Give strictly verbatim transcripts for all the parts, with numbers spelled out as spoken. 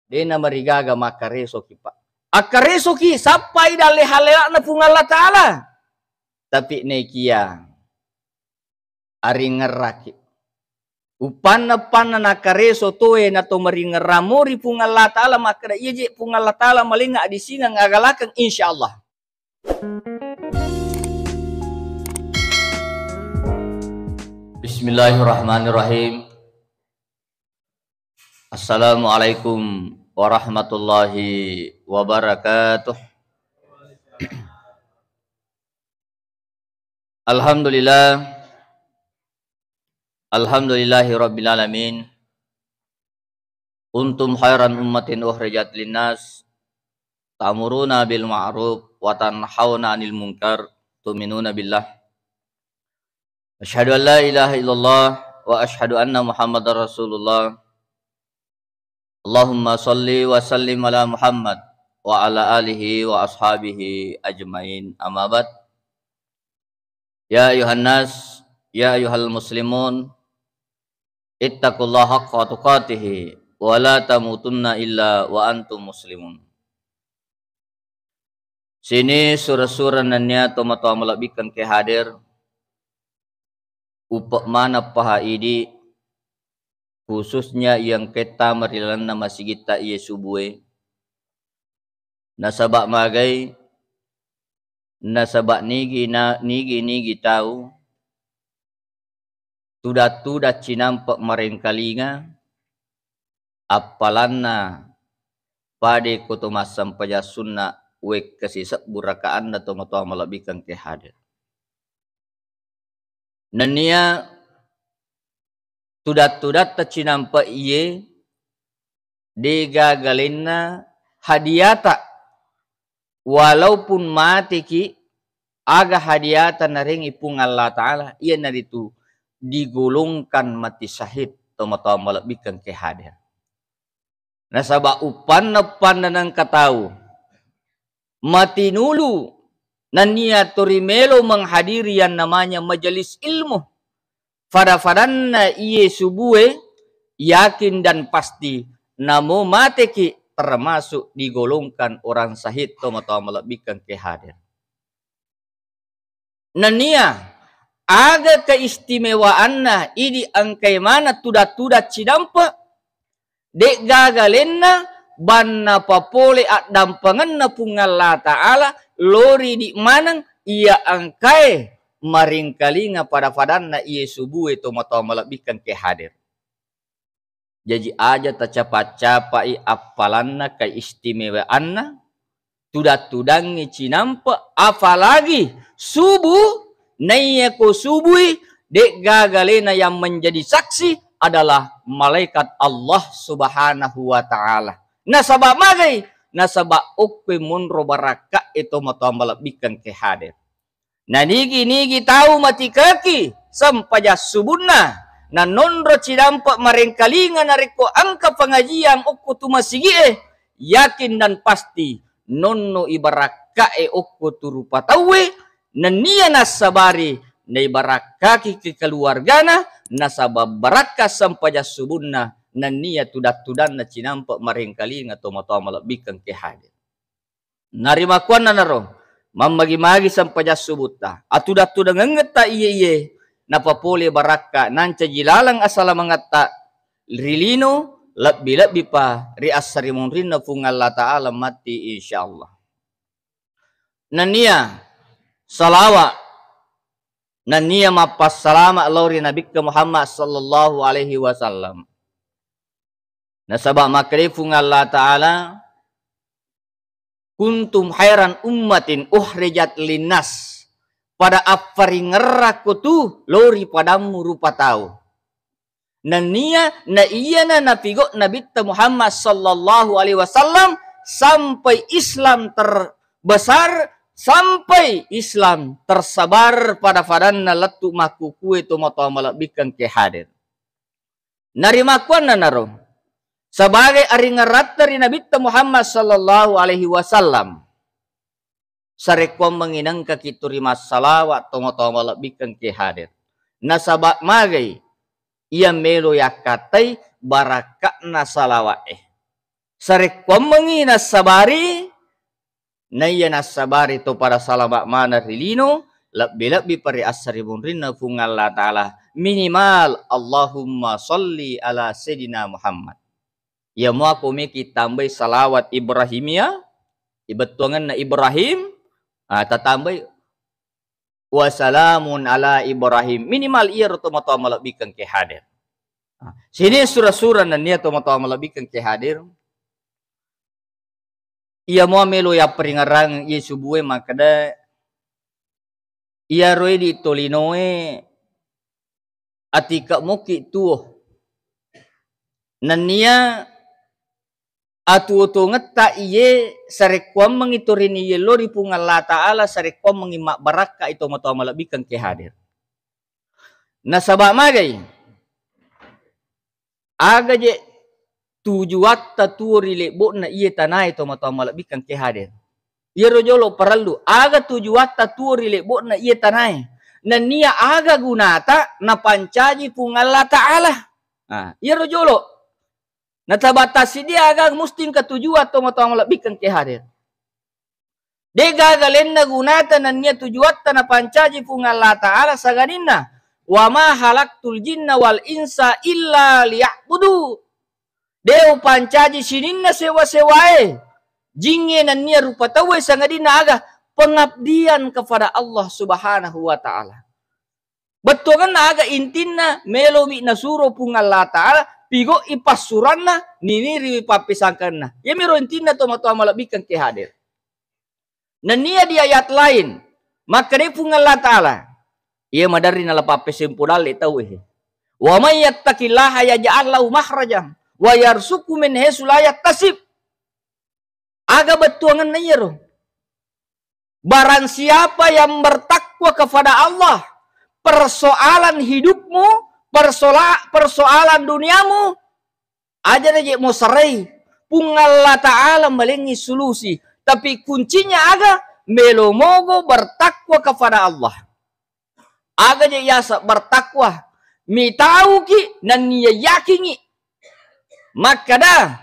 De' namarigaga makkaresoki, Pak. Akkaresoki, sappai dalle-hallela'na Puang Allah Ta'ala. Tapi nekia aringerraki. Uppanna-panna nakareso toe na to maringerramo ri Puang Allah Ta'ala, makkeda, "Iya je Puang Allah Ta'ala malenga adisingeng agalakeng, insyaallah." Bismillahirrahmanirrahim. Assalamualaikum warahmatullahi wabarakatuh. Alhamdulillah. Alhamdulillahi rabbil alamin. Kuntum khairan ummatin ukhrijat linnas, ta'muruna bil ma'ruf wa tanhauna 'anil munkar, tu'minuna billah. Asyhadu an la ilaha illallah wa asyhadu anna Muhammadar Rasulullah. Allahumma shalli wa sallim ala Muhammad wa ala alihi wa ashabihi ajmain. Amma ba'd. Ya ayuhan nas, ya ayuhal muslimun, ittaqullaha haqqa tuqatih wa la tamutunna illa wa antum muslimun. Sini sura-sura nennia tomatoa malebbikeng ke hadir, upe' maneng paha idi, khususnya iya engkae tama ri lalenna masigitta iye subue. Nasaba magai, nasaba nigi na, nigi-nigi tau tudang-tudang cinampe' marengkalinga, appalanna pade ko to massempajang sunna wekka sisebbu rakaanna tomatoa malebbikeng ke hadir. Nennia tudang-tudatta cinampe' iye de'gaga lainna hadiata, walaupun mateki, aga hadiata narengi Puang Allah Ta'ala, iyanaritu digolongkan mati syahid tomatoa malebbikeng ke hadir. Nasaba uppanna-uppanna nengka tau matinulu nennia tori melo menghadiri yang namanya majelis ilmu. Fada-fadanna iye subue, yakin dan pasti, namo mateki termasuk digolongkan orang syahid tomatoa malebbikeng ke hadir. Nennia aga keistimewaanna idi engkae maneng tudang-tudang cinampe', de'gaga lainna banna papole addampengenna Puang Allah Ta'ala, lori idi maneng iya engkae maringkalinga fada-fadanna iye subue tomatoa malebbikeng ke hadir. Jaji aja tacapa-capai appalanna keistimewaanna tudang-tudangngi cinampe', apalagi subuh, naiya ko subui de'gaga lainna yang menjadi saksi adalah malaikat Allah Subhanahu wa Ta'ala. Nasaba magai? Nasaba okkoe monro barakka'e tomatoa malebbikeng ke hadir. Nanigi-nigi tau matikaki sempajang subunna, nanonro cinampe' marengkalinga narekko engka pengajian okko tu masigi'e, yakin dan pasti nonno ibarakka'e okko tu rupa tauwe, nennia nassabari naibarakkaki kekeluargana, nasaba barakka sempajang subunna, nennia tudang-tudanna cinampe' marengkalinga tomatoa malebbikeng ke hadir. Narimakkuannanaro, mammagi-magi sempajang subutta, atudang-tudangengetta iye-iye, napapole barakka, nancaji laleng asalamangetta ri lino, lebbi-lebbipa ri assarimunrinna Puang Allah Ta'ala matti, insyaallah. Nennia salawa, nennia mappassalama lao ri Nabikka Muhammad sallallahu alaihi wasallam. Nasaba makkedai Puang Allah Ta'ala, "Kuntum khairan ummatin ukhrijat linnas." Pada affaringerrakko tu lao ri padammu rupa tau. Nennia na iyana napigo Nabitta Muhammad sallallahu alaihi wasallam sampai Islam terbesar, sampai Islam tersebar pada-padanna lettu makkukue tomatoa malebbikeng ke hadir. Narimakkuannanaro, sebagai aringeratta ri Nabitta Muhammad sallallahu alaihi wasallam, sarekkuammengngi nengkaki tu ri massalawa tomatoa malebbikeng ke hadir. Nasaba magai iya melo yakkattai barakka'na salawa'e. sarekkuammengngi nassabari, naiya nassabari to pada salama' maneng ri lino, lebbi-lebbi pa ri assarimunrinna Puang Allah Ta'ala, minimal Allahumma sholli ala Sayyidina Muhammad. Iya muako meki tambai salawat Ibrahimiyah, ibettuangenna Ibrahim, ah, tatambai wa salamun ala Ibrahim. Minimal iyaro tomatoa malebbikkeng ke hadir. Ah, sini sura-sura nennia tomatoa malebbikkeng ke hadir. Iya mua melo yapparingerang iye subue makkeda, iyaro idi tolinoe atika mokki tuo. Nennia atuo-tuongetta iye sarekkuammengngi torini yello ri Puang Allah Ta'ala, sarekkuammengngi mabbarakka i tomatoa malebbikkeng ke hadir. Nasaba magai? Aga je tujuatta tuo ri lebbo'na iye tanae tomatoa malebbikkeng ke hadir. Iyaro jolo parellu, aga tujuatta tuo ri lebbo'na iye tanae? Nennia aga gunata napancaji Puang Allah Ta'ala? Nah, iyaro jolo. Nasaba tassiddi aga musti engka tujuan tomatoa malebbikkeng ke hadir. De'gaga lenna gunata nennia tujuatta napancaji Puang Allah Ta'ala, sangadinna, "Wa ma khalaqtul jinna wal insa illa liya'budu." De upancaji sininna sewa-sewae, jingnge nennia rupa tauwe, sangadinna aga? Pengabdian kepada Allah Subhanahu wa Ta'ala. Bettuangenna aga intinna? Melomi nasuro Puang Allah Ta'ala, pigo'i passuranna, niniriwi pappesangkanna. Iyamiro intinna tomatoa malebbikkeng ke hadir. Nennia di ayat lain, makkedai Puang Allah Ta'ala, iya maderri nalapappeseng podalle tauwe. "Wa may yattaqillaha yaj'al lahu makhraja wa yarzuqhu min haitsu la yahtasib." Aga bettuangenna iyaro? Barang siapa yang bertakwa kepada Allah, persoalan hidupmu, persola-, persoalan duniamu, aja na je mo sarai, Puang Allah Ta'ala malengngi solusi. Tapi kuncinya aga? Melo mogo bertakwa kepada Allah. Aga je yaseng bertakwa? Mitauki nennia yakingngi. Makkeda,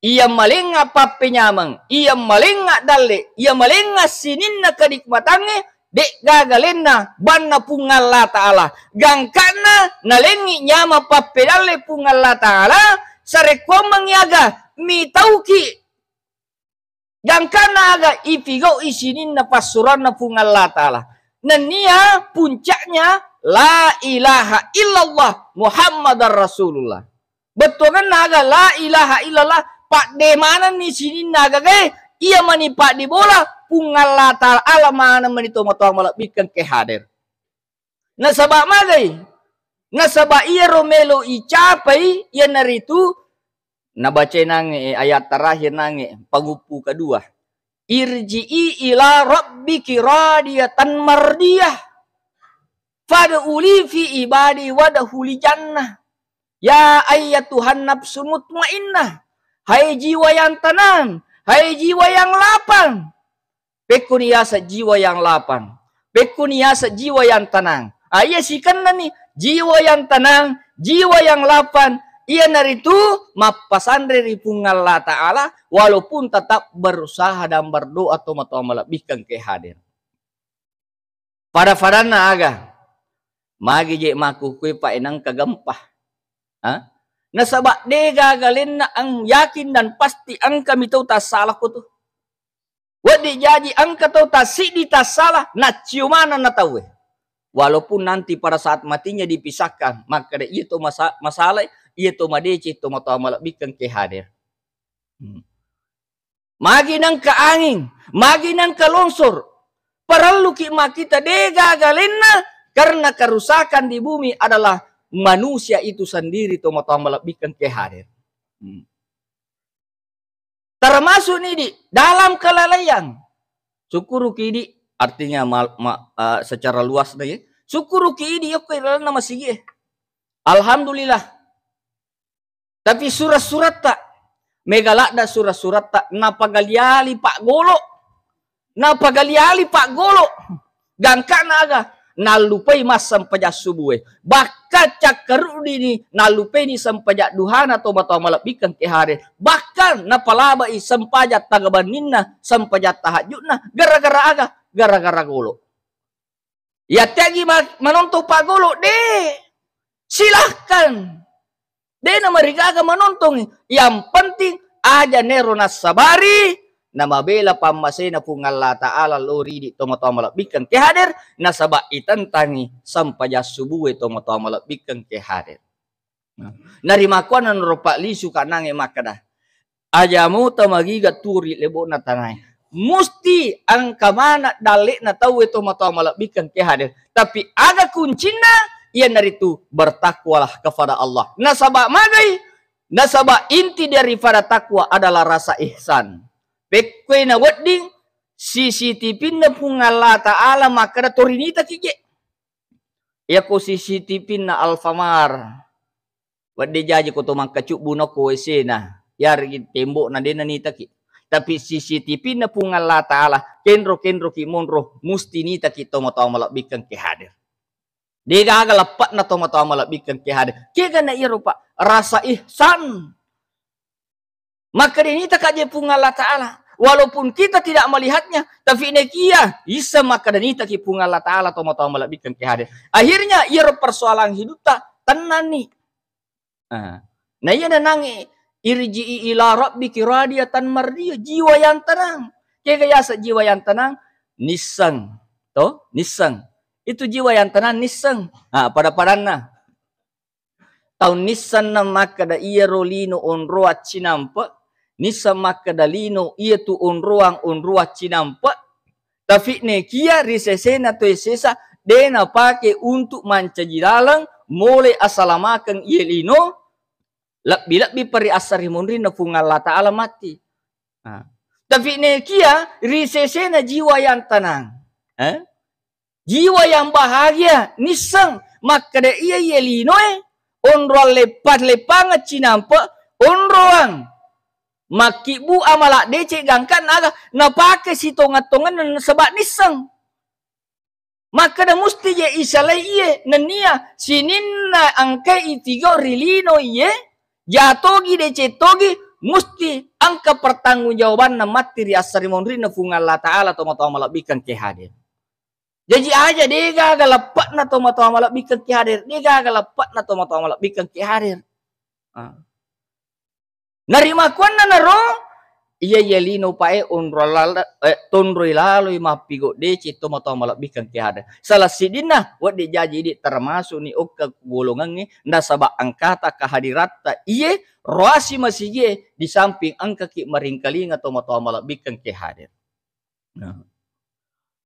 iya malengnga pappenyameng, iya malengnga dalle, iya malengnga sininna kenikmatangnge, de'gaga lenna banna Puang Allah Ta'ala. Gangkanna nalengngi nyameng pappedalle Puang Allah Ta'ala, sarekkuammengngi aga? Mitauki. Gangkanna aga? Ipigau'i sininna passuranna Puang Allah Ta'ala. Nennia puncaknya, la ilaha illallah Muhammadar Rasulullah. Bettuangenna aga la ilaha illallah? Padde manenni sininna agagae, iya mani paddi bola, Puang Allah Ta'ala maneng mani tomatoa malebbikkeng ke hadir. Nasaba magai? Nasaba iyaro melo icapai iyanaritu nabacai nangnge ayat terakhir nangnge, panguppu kedua. "Irji'i ila rabbiki radiyatan mardiyah. Fadkhuli fi ibadi wadkhuli jannah. Ya ayyatuhan nafsul mutmainnah." Hai jiwa yang tenang, hai jiwa yang lapang. Pekkuni yaseng jiwa yang lapang? Pekkuni yaseng jiwa yang tenang? Ah, iya sikennani, jiwa yang tenang, jiwa yang lapang, iyanaritu mappasanre ri Puang Allah Ta'ala, walaupun tetap berusaha dan berdoa tomatoa malebbikkeng ke hadir. Pada-padanna aga? Magi je makkukue pa engka gempa? Ha? Nasaba de'gaga lenna ang-, yakin dan pasti engkami tau tassala ko tu. Wedding jaji engka tau tassiddi tassala, naccio manenna tauwe. Walaupun nanti pada saat matinya dipisahkan, makkeda iya to masa-, masalai, iya to madeceng, tomatoa malebbikkeng ke hadir. Hmm. Magi nengka anging, magi nengka longsor, parelluki makkita de'gaga lenna, karena kerusakan di bumi adalah manusia itu sendiri, tomatoa malebbikkeng ke hadir. Hmm. Termasuk ni di dalam kelalaian. Syukuruki di, artinya mal-, ma-, eh, secara luas na ya. Syukuruki di yokko ilalenna masigi e. Alhamdulillah. Tapi surat-suratta, mega ladda surat-suratta, napagaliali paggolo. Napagaliali paggolo. Gangkana aga? nallupai massempajang subue. Bahkan cakkarudini nallupaini sempajang duhana tomatoa malebbikkeng ke hadir. Bahkan napalabai sempajang tagabenninna, sempajang tahajudna. Gara-gara aga? Gara-gara golo. Yattegi ma-, manontong paggolo, de. Silahkan. De namarigaga manontongi. Yang penting aja nero nassabari, namabela pammasena Puang Allah Ta'ala lo ridi tomatoa malebbikkeng ke hadir, nasaba itentangi sempajang subue tomatoa malebbikkeng ke hadir. Nah, narimakkuannanaro Pak Lisu kanange makkeda, aja mota magiga turi lebo'na tanae. Musti engka maneng dalle'na tauwe tomatoa malebbikkeng ke hadir. Tapi aga kuncinna? Iyanaritu bertakwalah kepada Allah. Nasaba magai? Nasaba inti daripada takwa adalah rasa ihsan. Pekkoi nawedding C C T V-na Puang Allah Ta'ala makkeda torinitaki je. Iyako C C T V-na Alfamart, wedding jaji ko to mangkacubbu nokko W C-na, yaregi tembokna de nanitaki. Tapi C C T V-na Puang Allah Ta'ala, kenro-kenroki monro, musti nitaki tomatoa malebbikkeng ke hadir. Degaga leppe'na tomatoa malebbikkeng ke hadir. Kegana iyaro, Pak? Rasa ihsan. Makkeda nitaka je Puang Allah Ta'ala. Walaupun kita tidak melihatnya, tapi nekia isseng makkeda nitaki Puang Allah Ta'ala tomatoa malebbikkeng ke hadir. Akhirnya iyaro persoalan hidupta tenanni. Ah. Na iya nanangi, irji'i ila rabbiki radiyatan mardiyah, jiwa yang tenang. Kega yaseng jiwa yang tenang? Nisseng. To? Nisseng. Itu jiwa yang tenang nisseng. Ah, pada-padanna. Tau nissenna makkeda iyaro lino onroang cinampe, nisseng makkeda lino iyatu onroang, onroang cinampe, tapi nekia ri sesena toe sesa de napake untuk mancaji laleng mole asalamakeng iye lino, lebbi-lebbi pa ri assarimunrinna Puang Allah Ta'ala matti. Nah, tapi nekia ri sesena jiwa yang tenang, eh? Jiwa yang bahagia, nisseng makkeda iya, iye linoe onroang leppa-leppangeng cinampe, onroang makkibbu amala deceng gangkanna aga napake sitongeng-tongenna nasaba nisseng. Makkeda musti je isalai iye nennia sininna engkai itigau ri lino iye, jatogi deceng togi, musti engka pertanggungjawabanna matti ri assarimunrinna Puang Allah Ta'ala tomatoa malebbikkeng ke hadir. Jaji aja degaga leppe'na tomatoa malebbikkeng ke hadir, degaga leppe'na tomatoa malebbikkeng ke hadir. Ah. Narimakkuannanaro, iya, iya lino pae onro lala-, eh, tonroi laloi mappigo deceng tomatoa malebbikkeng ke hadir. Salah siddinna, wedding jaji idi termasukni okka golongangnge, nasaba engkata kehadiratta iye roasi masigie di samping engkaki maringkalinga tomatoa malebbikkeng ke hadir. Nah.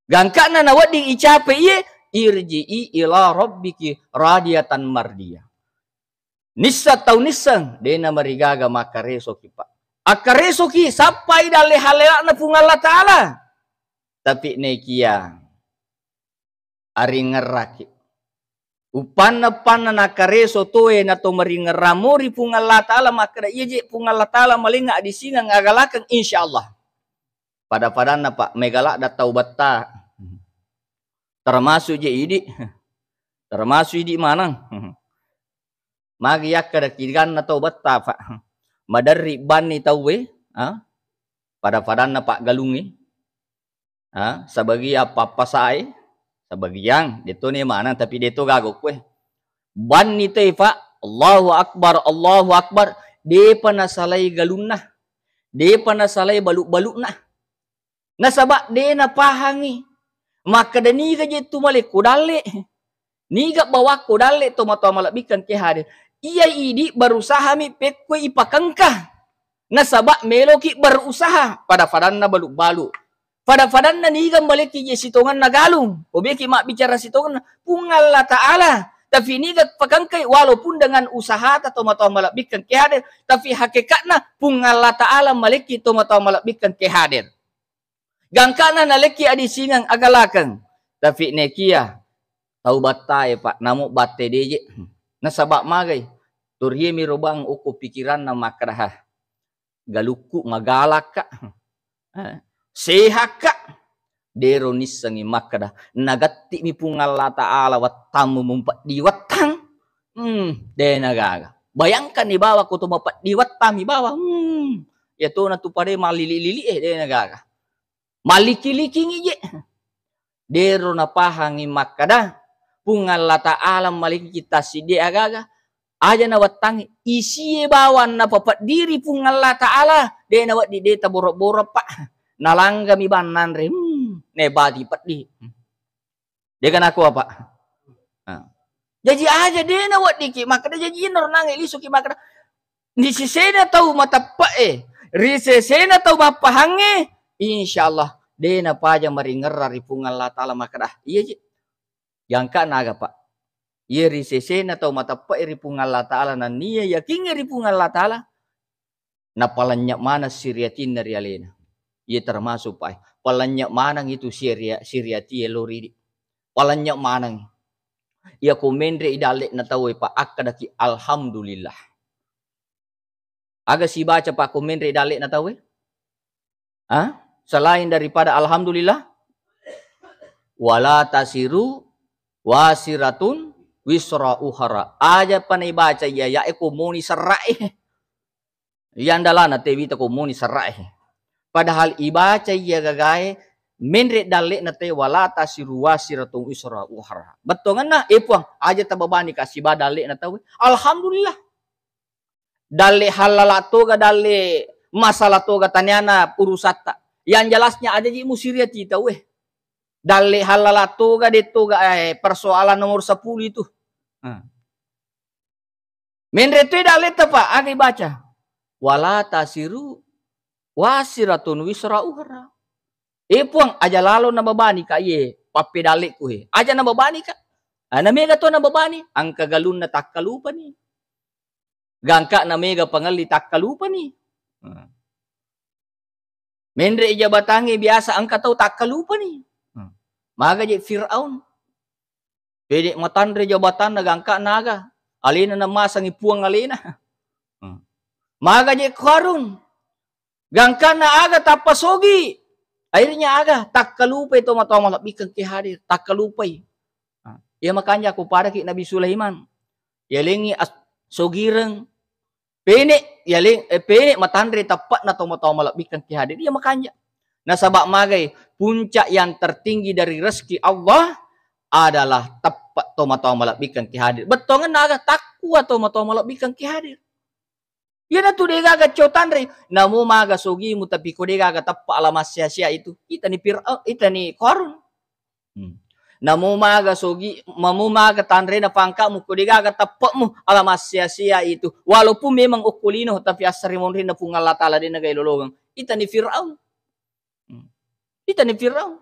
Gangkana nawedding icape iye, irji'i ila rabbiki radiyatan mardiyah. Nisseng tau nisseng, de namarigaga makkaresoki, Pak. Akkaresoki, sappai dalle halela'na Puang Allah Ta'ala. Tapi nekia aringerraki. Uppanna-uppanna nakkareso toe nato maringerramo ri Puang Allah Ta'ala makkeda, iya je Puang Allah Ta'ala malenga adisingeng agalakeng, insyaallah. Pada-padanna, Pak, mega ladda tau betta. Termasuk je idi. Termasuk idi maneng. Magi yakkeda kiganna tau betta, Pak. Maderri banni tauwe, ha? Pada-padanna paggalungnge. Ha? Sebagian pappasae, sebagian detto ne maneng, tapi detto gaga kue. Banni te, Pak, Allahu Akbar, Allahu Akbar, depa nasalai galunna. Depa nasalai balu-baluna. Nasaba de napahangi. Makkeda niga je tu malekko dalle. Niga bawakko dalle tomatoa malebbikkeng ke hadir. Iya idi berusaha mi pekkoi ipakengka. Nasaba meloki berusaha pada-padanna balu-balu. Pada-padanna niga malekki je sitongenna galung. Ko beki mabbicara sitongenna Puang Allah Ta'ala. Tapi niga pakengkai walaupun dengan usahata tomatoa malebbikkeng ke hadir. Tapi hakikatna Puang Allah Ta'ala malekki tomatoa malebbikkeng ke hadir. Gangkana nalekki adisingeng agalakeng. Tapi nekia tau battae, Pak, namo batte deje. Nasaba magai? Toriemi robang okko pikiranna makkeda, ha, galukku magalakka. Eh, sehakka. Dero nissengngi makkeda, nagatti'mi Puang Allah Ta'ala wettammu mupeddi wettang. Hmm, de nagaga. Bayangkanni bawang ko to mapeddi wettami bawang. Hmm, iyatona tu pade mallili-lili e, de nagaga. Maliki-likingi je. Dero napahangi makkeda, Puang Allah Ta'ala maliki kita siddi agaga. Aja nawettangi, isie bawang napapeddiri Puang Allah Ta'ala, de nawedding de taboro-boro, Pak. Nalanggami bang nanre, hmm, nebati peddi. Dega nakua, Pak. Ah. Jaji aja de naweddingki makkeda, jaji iyana ro nange lisuki makkeda, di sesena tau mateppe'e, ri sesena tau mappahangnge, insyaallah de napaja maringerra ri Puang Allah Ta'ala makkeda, iya ji. Gangka naga, Pak. Iya ri sesena tau mateppe'e ri Puang Allah Ta'ala, nennia yakingnge ri Puang Allah Ta'ala, napalennye maneng siriatinna ri alena. Iya termasuk, Pak, palennye maneng itu siria-, siriatie lo ridi. Palennye maneng. Iya ko menre i dalle'na tauwe, Pak, akkedaki alhamdulillah. Aga sibaca, Pak, ko menre i dalle'na tauwe? Hah? Selain daripada alhamdulillah? Wala tasiru wasiratun wisra ukhra. Aja pa naibaca iya, ya, e, ko moni serra e. Iya andalana te wita ko moni serra e. Padahal ibaca iya gagae menre dalle'na te, wala tasiru wasiratun wisra ukhra. Bettuangenna, e Puang, aja tabebani ka siba dalle'na tauwe. Alhamdulillah. Dalle hallala toga, dalle masalah toga, taniana urusatta. Yang jelasnya aja ji musiriati tauwe. Dalle hallala toga, de toga, eh, persoalan nomor sepuluh itu. Hmm. Menre tu dalle tepa, aga ibaca. Wala tasiru wasiratun wisra ukhra. E Puang, aja lalo nabebani ka iye pappedalleku he. Aja nabebani ka. Ana mega to nabebani, engka galunna takkalupani. Gangka na mega pangelli takkalupani. Hmm. Menre jabatangnge biasa engka tau takkalupani. Hmm. Maga je Firaun. Pede matanre jabatanna gangka naga. Alena namasangi Puang alena. Hmm. Maga je Qarun. Gangkanna aga tappa sogi. Akhirnya aga takkalupai to matoa malebbikkeng ke hadir. Takkalupai. Nah, iya makanja ko padaki Nabi Sulaiman. Yalengi as-, sogireng. Pene, yaleng, eh, pene matanre teppa'na to matoa malebbikkeng ke hadir. Iya makanja. Nasaba magai puncak yang tertinggi dari rezeki Allah adalah teppe to matoa malebbikkeng ke hadir. Bettuangenna aga takwa to matoa malebbikkeng ke hadir. Iyanatu degaga cau tanre, namo maga sogimu tapi ko degaga teppa ala massia-sia itu. Itani Firaun, itani Qarun. Hmm. Namo maga sogi, mamo maga tanrena pangkamu ko degaga teppe'mu ala massia-sia itu. Walaupun memang okko lino tapi assari monrinna Puang Allah Ta'ala de nagai lolongeng. Itani Firaun. Hmm. Itani Firaun.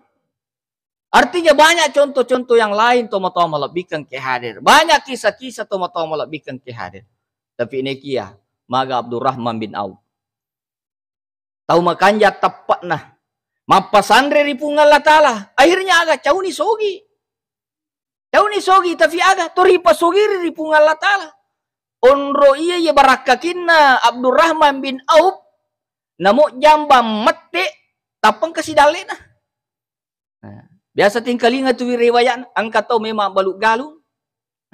Artinya banyak contoh-contoh yang lain to matoa malebbikkeng ke hadir. Banyak kisah-kisah to matoa malebbikkeng ke hadir. Tapi nekia maga Abdurrahman bin Auf. Tau makanja teppe'na. Mappasanre ri Puang Allah Ta'ala. Akhirnya aga? Cauni sogi. Cauni sogi, tapi aga? Tori pasogiri ri Puang Allah Ta'ala. Onro iya, iya barakkakinna Abdurrahman bin Auf, namo jambang mette, tappeng kasi dallena. Nah, biasa tingkalinga tu riwayat, engka tau memang balu galung.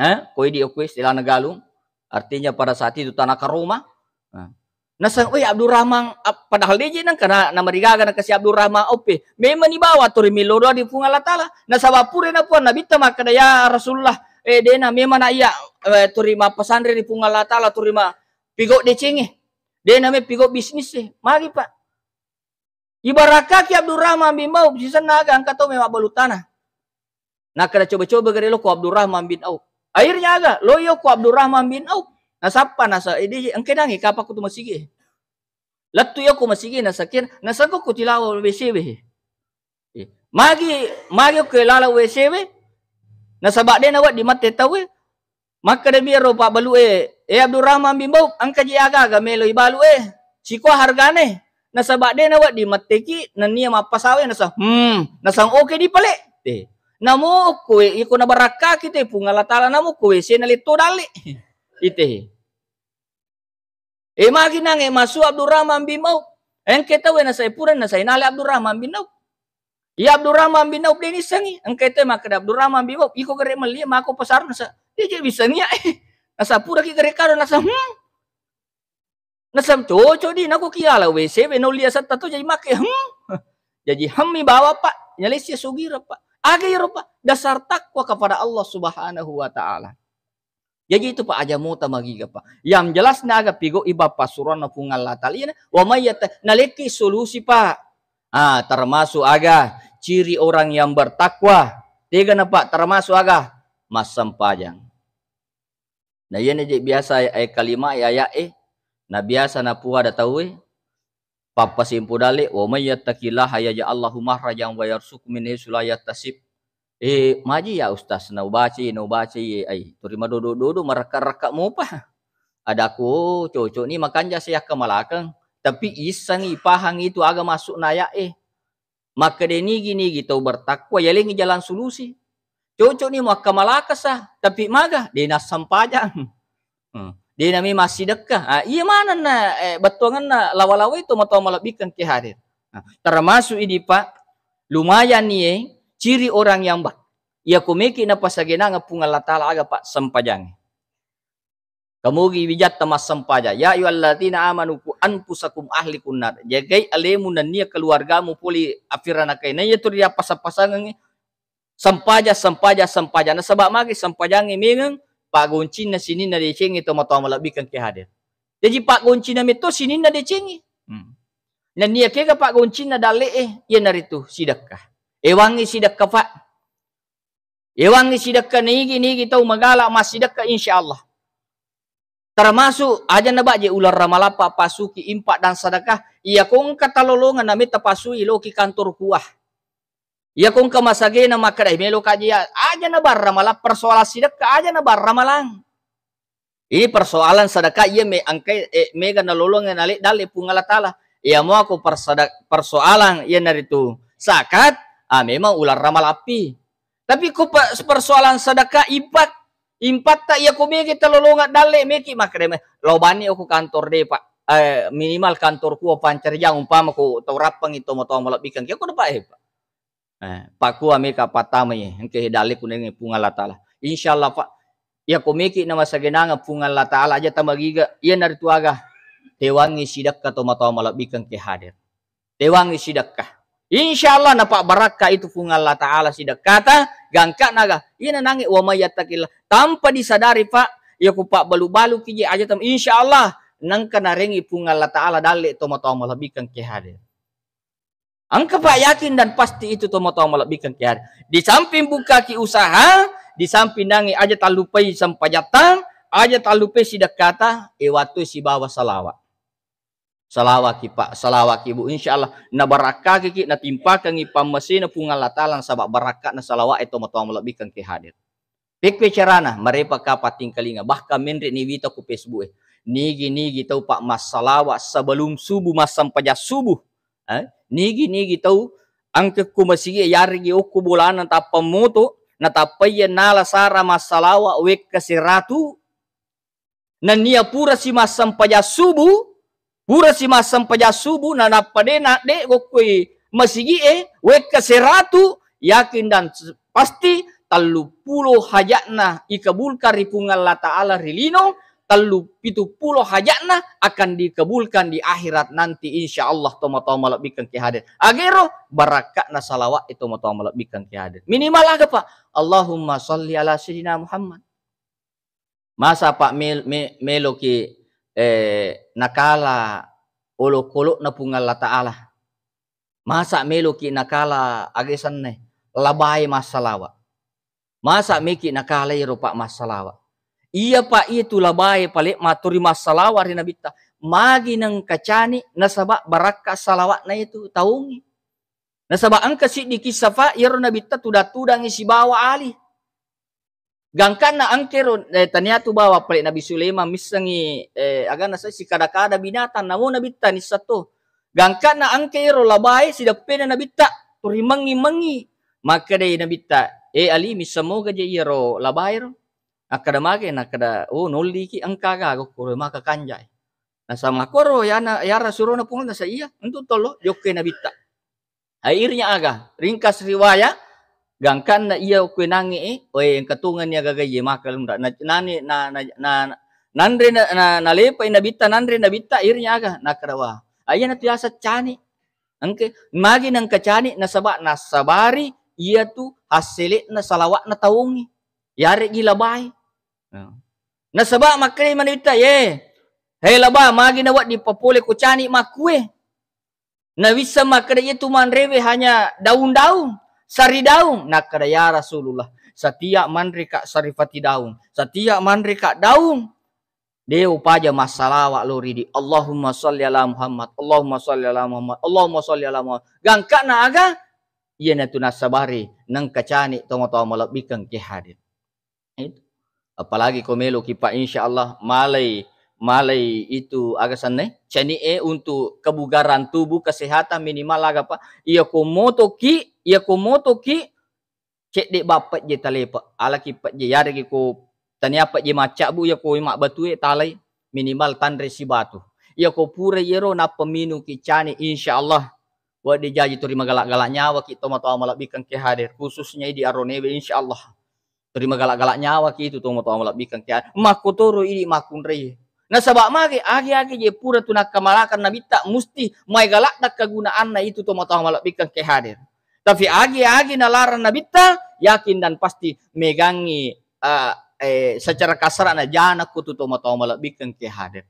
Ha? Koi di okko istilahna galung. Artinya pada saat itu tanah karoma. Nah. Naseng, "Weh, Abdurrahman," ap-, padahal deje nang kana namarigaga nakasi Abdurrahman Auf e. Memang ni bawa turi miloro di Puang Allah Ta'ala. Nasaba pura na Puang Nabitta makkeda, "Ya Rasulullah, eh, dena memang na iya, eh, turi mappasanre di Puang Allah Ta'ala, turi ma pigau decengi. Dena me pigau bisnis e." Magi, Pak. Ibarakaki Abdurrahman bin Auf, sisenna aga engka tau memang balu tanah. Nakkeda coba-coba gare lo ko Abdurrahman bin Auf. Akhirnya aga? Lo iyo ko Abdurrahman bin Auf. Nasappa nasa, eh, di, engke dangi kapakku tu masigi. Lettu iyo ko masigi nasakir, nasengko ko tilawa W C W. Eh, magi, magi ko lala W C W. Nasaba de nawedding mate tau e. Makkeda mi ero pabbalu e, "Eh, Abdurrahman bin Auf, engka je aga-aga melo ibalu e. Sikoa hargane." Nasaba de nawedding metteki nennia mappasawe nasa, hmm, nasang oke di pale. Eh, namo okko e, iko nabarakkaki te Puang Allah Ta'ala, namo okko W C na letto dalle. Ite. Eh, magi nange masu Abdurrahman bin Auf. Engke tau e nasai pura nasai nale Abdurrahman bin Auf. Iya Abdurrahman bin Auf de nissengi, engka itu makkeda Abdurrahman bin Auf, iko gere melli mako pasar nasa. Dia je bisa nia eh. Nasa pura ki gere karo nasa hmm. Nasam cocok di nako kiala W C we nolli asetta to jadi make hmm. Jadi hemmi bawa Pak, nyalessi sugira Pak. Aga iro Pak, dasar takwa kepada Allah Subhanahu wa Ta'ala. Jadi itu Pak aja mota magiga Pak. Yang jelas naga pigo iba pasuranna Puang Allah Ta'ala. Iya, wa may yatta-, naleki solusi Pak. Ah, termasuk aga ciri orang yang bertakwa. Tega na Pak, termasuk aga massempajang. Nah, iyana je biasa ayat kalima e, ayat e, na biasa napuada tauwe, pappasempo dalle, "Wa may yattaqillaha yaj'al lahu makhrajan wa yarzuqhu min haitsu la yahtasib." Eh, maji ya Ustaz, na ubaca, na ubaca, ai, turi madodo-dodo, marakka-rakka mopa. Adaku, oh, cocok ni makanja saya akkamalakeng. Tapi issengi, pahang itu aga maksudna ayat e. Makkeda nigi-nigi tau bertakwa, yalengi jalan solusi. Cocok ni muakkamalakasa, tapi maga, de nassempajang. Hmm. De nami massidekka. Ah, iya manenna, eh, bettuangenna lawa-lawai to matoa malebbikeng ke hadir. Nah, termasuk idi Pak, lumayan ni, eh, ciri orang yang ba-, iya komeki napasagenang Puang Allah Ta'ala aga Pak sempajangnge. Kamugi wijatta massempajang. Ya ayyuhalladzina amanu qu anfusakum ahlikum nar. Jagai alemu nennia keluargamu poli afiranakai. Naiya tu riappasang-pasangengngi. Sempajang, sempajang, sempajang. Nasaba magi sempajangnge mengeng paggoncinna sininna decengnge to matoa malebbikeng ke hadir. Jaji paggoncinna metto sininna decengnge. Hmm. Nennia kega paggoncinna dalle'e, iyanaritu sidekka. Ewangngi sidekka, Pak. Ewangngi sidekka nigi-nigi tau magala massidekka, insya Allah. Termasuk aja na baje uleng ramalappa pasuki infak dan sedekah. Iya ko engka talolongeng na metta pasui loki kantor kuah. Iya ko engka masagena makkeda, "Eh, melo kaji ya." Aja na barra malang persoalan sidekka, aja na barra malang. Ini persoalan sedekah iya me engkai, eh, mega nalolongeng nale dalle Puang Allah Ta'ala. Iya mo aku persada-, persoalan iyanaritu zakat, ah, memang uleng ramalappi. Tapi ko pe-, persoalan sedekah infak, impatta iya ko mega talolongeng dalle meki makkeda, "Lo bani aku kantor de, Pak. Eh, minimal kantor ku pancarjang umpama ko tau rappangi to matoa malebbikeng." Keko de, Pak, eh, Pak. Eh, pakua meka pattamai, engke dalle kunenge Puang Allah Ta'ala. Insya Allah, Pak, iya ko meki na masagenangeng Puang Allah Ta'ala aja tamagiga, iyanaritu aga tewangngi sidekka to matoa malebbikeng ke hadir. Tewangngi sidekka. Insya Allah napabbarakka itu Puang Allah Ta'ala sidekkata, gangka naga, iyana nange wa may yattaqillah. Tanpa disadari, Pak, iya ko pabbalu-baluki je aja tam-, insya Allah nengka narengi Puang Allah Ta'ala dalle to matoa malebbikeng ke hadir. Engka, Pak, yakin dan pasti itu tomatoa malebbikeng ke hadir. Di samping bukkaki usaha, di samping nangi aja tallupai sempajatta, aja tallupai sidekkata, e wattu sibawa salawat. Salawaki, Pak, salawaki, Bu. Insya Allah, nabarakkakiki, natimpakengi pammasena Puang Allah Ta'ala, nasaba barakka'na salawat e tomatoa malebbikeng ke hadir. Pekkoi carana, marepa ka pattingkalinga. Bahkan menre ni wita ku Facebook e. Nigi-nigi tau, Pak, massalawa sebelum subuh, massempajang subuh. Eh, nigi-nigi tau engke ku masigi e, yarigi okko bolana tappa moto, natappa iya nala sara massalawa wekka seratu, nennia pura si massempajang subuh, pura si massempajang subuh, na nappa de na de gokkoi masigi e, wekka seratu, yakin dan s-, pasti telluppulo hajatna ikabulkan ri Puang Allah Ta'ala ri lino, tellu, pitu pulo hajatna akan dikabulkan di akhirat nanti, insya Allah, tomatoa malebbikeng ke hadir. Agero barakka'na salawat e tomatoa malebbikeng ke hadir. Minimal aga, Pak? Allahumma salli ala Sayyidina Muhammad. Masa, Pak, mel-, me-, meloki, eh, nakala olokolo'na Puang Allah Ta'ala? Masa meloki nakala agesanna labae massalawa? Masa meki nakala ero, Pak, massalawa? Iya, Pak, iya tu labae pale maturi massalawa ri Nabitta. Magi nengka cani nasaba barakka salawatna itu taungi. Nasaba engka siddi kissa, Pak, iyaro Nabitta tudang-tudangi sibawa ali. Gangkanna engkero, eh, tania tu bawang pale Nabi Sulaiman missengi, eh, agana sa-, sikada-kada binatang, namo Nabitta nissa to. Gangkanna engkero labae sideppena Nabitta, turimengngi-mengngi. Makkedai Nabitta, "Eh, Ali, misseng moga je iyaro labae ro?" Akkeda mage, nakkeda, "Oh, nolliki engka gaga koro maka kanjai." Nasama koro yana, yara surona Puang nasa iya, entu tollo, jokke Nabitta. Akhirnya aga, ringkas riwayat, gangkanna iya kuenangnge, eh, oe, engka tongeng ni agaga iye maka lunra. Na, nani, na, na, na, nanre na, na, nalepai nabitta, nanre nabitta, akhirnya aga, nakkeda wa. Aiyana tu yaseng cani. Engke, magi nengka cani, nasaba nassabari iyatu hassele'na salawatna taungi. Yare'gi labai. Nah. Nasaba makkeda mani nabitta, ye, he laba, magi nawedding papole ko cani makkue. Nawisseng makkeda, "Iyatu manrewe hanya daung-daung, sari daung." Nakkeda, "Ya Rasulullah, setiap manreka saripati daung, setiap manreka daung, de upaja massalawa lao ridi. Allahumma sholli ala Muhammad, Allahumma sholli ala Muhammad, Allahumma sholli ala Muhammad." Gangkana aga? Iyanatu nassabari nengka cani tomatoa malebbikeng ke hadir. Itu. Apalagi ko meloki, Pak, insya Allah malai, malai itu aga senna, cani e untuk kebugaran tubuh, kesehatan minimal aga, Pak. Iya ko motoki, iya ko motoki, cedde ba pejje talepe, alaki pejje, yaregi ko tania pejje maccabu, iya ko mabbatue talai minimal tanre sibatu. Iya ko pura iyero nappa minuki cani, insya Allah wedding jaji turi magala-gala nyawaki tomatoa malebbikeng ke hadir, khususnya idi aronewe, insya Allah. Turi magala-gala nyawaki itu tomatoa malebbikeng ke hadir. Makkotoro idi makkunrai. Nasaba magi, agi-agi je pura tu nakkamalakang nabitta, musti maega ladda kegunaanna itu tomatoa malebbikeng ke hadir. Tapi agi-agi nalarang nabitta, yakin dan pasti megangi, eh, eh, secara kasarana janakku tu tomatoa malebbikeng ke hadir.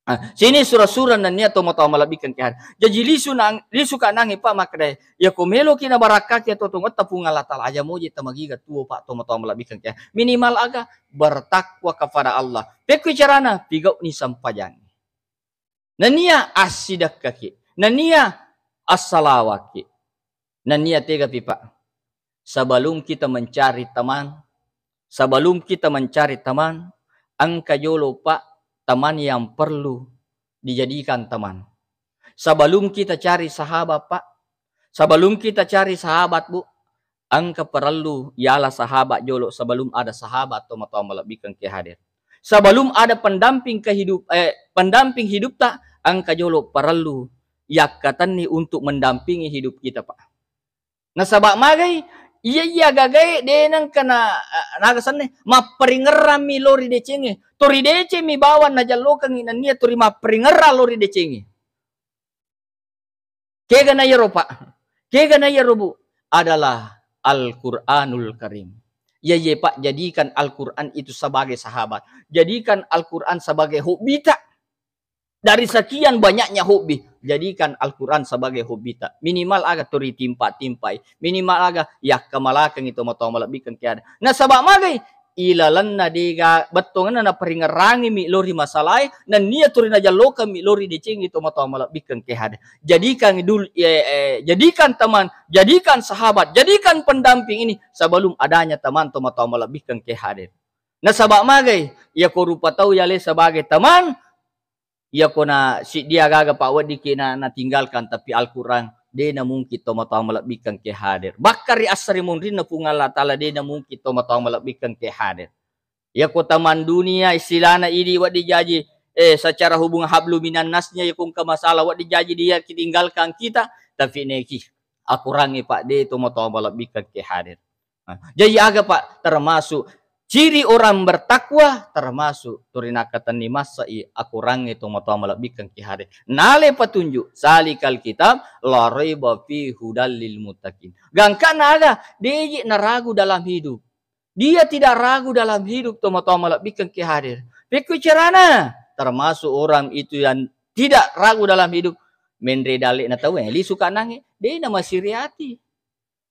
Ah, sini sura-sura nennia tomatoa malebbikeng ke hadir. Jaji lisu nang, lisu ka nangi, Pak, makkeda, iya ko meloki nabarakkaki atau tongetta Puang Allah Taala, aja moji tamagiga tuo, Pak, tomatoa malebbikeng ke hadir. Minimal aga bertakwa kepada Allah. Pekko carana, pigauni sempajang. Nennia assidekkaki, nennia assalawaki, nennia tegapi, Pak. Sebelum kita mencari teman, sebelum kita mencari teman, engka jolo, Pak, teman yang perlu dijadikan teman. Sebelum kita cari sahabat, Pak, sebelum kita cari sahabat, Bu, engka parellu yala sahabat jolo sebelum ada sahabat tomatoa malebbikeng ke hadir. Sebelum ada pendamping kehidup, eh, pendamping hidupta, engka jolo parellu yakkatenni untuk mendampingi hidup kita, Pak. Nasaba magai, iya, iya gagae de nengka na, eh, naga senna, mapparingerrammi lo ri decengnge. Tori decengmi bawang najallokengngi, nennia tori mapparingerrang lo ri decengnge. Kega na iyaro, Pak? Kega na iyaro, Bu? Adalah Al-Qur'anul Karim. Iya, iya, Pak, jadikan Al-Qur'an itu sebagai sahabat. Jadikan Al-Qur'an sebagai hobbita. Dari sekian banyaknya hobi, jadikan Al-Qur'an sebagai hobbita. Minimal aga tori timpa-timpai. Minimal aga yakkamalakengngi tomatoa malebbikeng ke hadir. Nasaba magai, ilalenna dega bettuangenna naparingerrangimi lo ri masalae, nennia turi najallokenmi lo ri decengngi tomatoa malebbikeng ke hadir. Jadikan dul-, eh, eh, jadikan teman, jadikan sahabat, jadikan pendamping ini sebelum adanya teman tomatoa malebbikeng ke hadir. Nasaba magai, iya ko rupa tau yale sebagai teman, iya ko na siddi aga-aga pa weddikki na, natinggalkan, tapi Al-Qur'an, de namungkin tomatoa malebbikeng ke hadir. Bahkan ri assari munrinna Puang Allah Taala, de namungkin tomatoa malebbikeng ke hadir. Iya ko taman dunia istilahna idi wedding jaji, eh, secara hubungan hablu minan nasnya, iya ko engka masalah wedding jaji dia kitinggalkan kita, tapi neki akurangi, Pak, de tomatoa malebbikeng ke hadir. Nah, jadi aga, Pak, termasuk ciri orang bertakwa, termasuk turi nakkatenni massai akurangnge tomatoa malebbikeng ke hadir. Nale petunjuk, zalikal kitab la raiba fi hudal lil muttaqin. Gangkana aga, deje naragu dalam hidup. Dia tidak ragu dalam hidup tomatoa malebbikeng ke hadir. Pekko carana, termasuk orang itu yang tidak ragu dalam hidup, menre dalle'na tau, eh, lisu ka nangnge, de namasiri ati.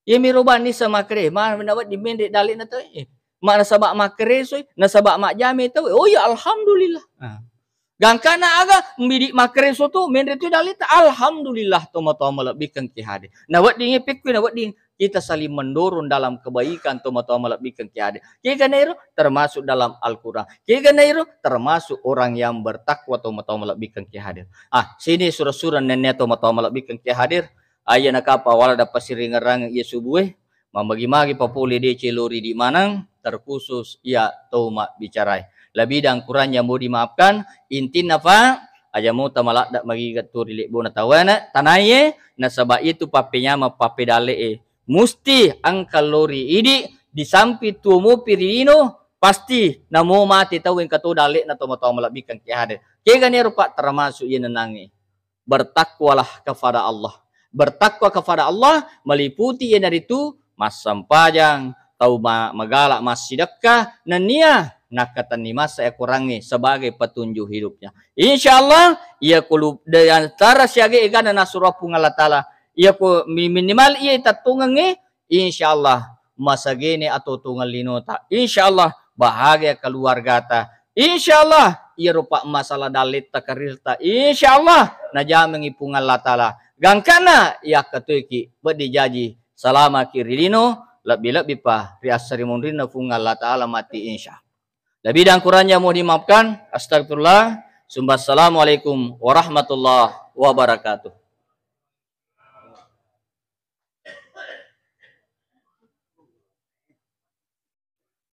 Iyamiro banni samakkeda, ma nawedding menre dalle'na tau e. Ma nasaba makkaresoi, nasaba majjame tau e. Oh iya, alhamdulillah. Ah. Gangkana aga, midi makkareso tu, menre tu dalleta, alhamdulillah, tomatoa malebbikeng ke hadir. Nawedding e pekkui, nawedding kita saling mendorong dalam kebaikan, tomatoa malebbikeng ke hadir. Kegana iro termasuk dalam Al-Quran. Kegana iro termasuk orang yang bertakwa, tomatoa malebbikeng ke hadir. Ah, sini sura-sura nennia tomatoa malebbikeng ke hadir. Aya nakapa wala dappasiringerrangeng iya subue, mammagi-magi papole deceng lori di maneng, terkhusus iya tau mabbicarae. Lebih dan kurangnya mau dimaafkan. Intinna, Pak, aja mota maladda magigatu ri lebbona tawana tanaye, nasaba itu pappenyameng pappedalle'e. Musti engka lo ri idi, disamping tuo mopi ri lino, pasti namo mate tau engka to dalle'na tomatoa malebbikan ki hadir. Kegani ero, Pak, termasuk iye nenangnge. Bertakwalah kepada Allah. Bertakwa kepada Allah meliputi iyanaritu massempajang, tau ma-, magala massidekka, nennia nakkatenni masa akurangnge sebagai petunjuk hidupnya. Insya Allah, iya kulu-, di antara siaga egana nasuro Puang Allah Ta'ala, iya ku mi-, minimal iya itattungengnge, insya Allah masagene atau tungeng linota. Insya Allah bahagia keluargata. Insya Allah iyaro, Pak, masalah dalletta karirta, insya Allah najamengi Puang Allah Ta'ala. Gangkana yakkatuiki weddi jaji, salamaki ri lino, lebbi-lebbi pa ri assarimunrinna Puang Allah Ta'ala matti, insya Allah. Lebih dan kurangnya mohon dimaafkan. Astagfirullah. Summa assalamualaikum warahmatullahi wabarakatuh.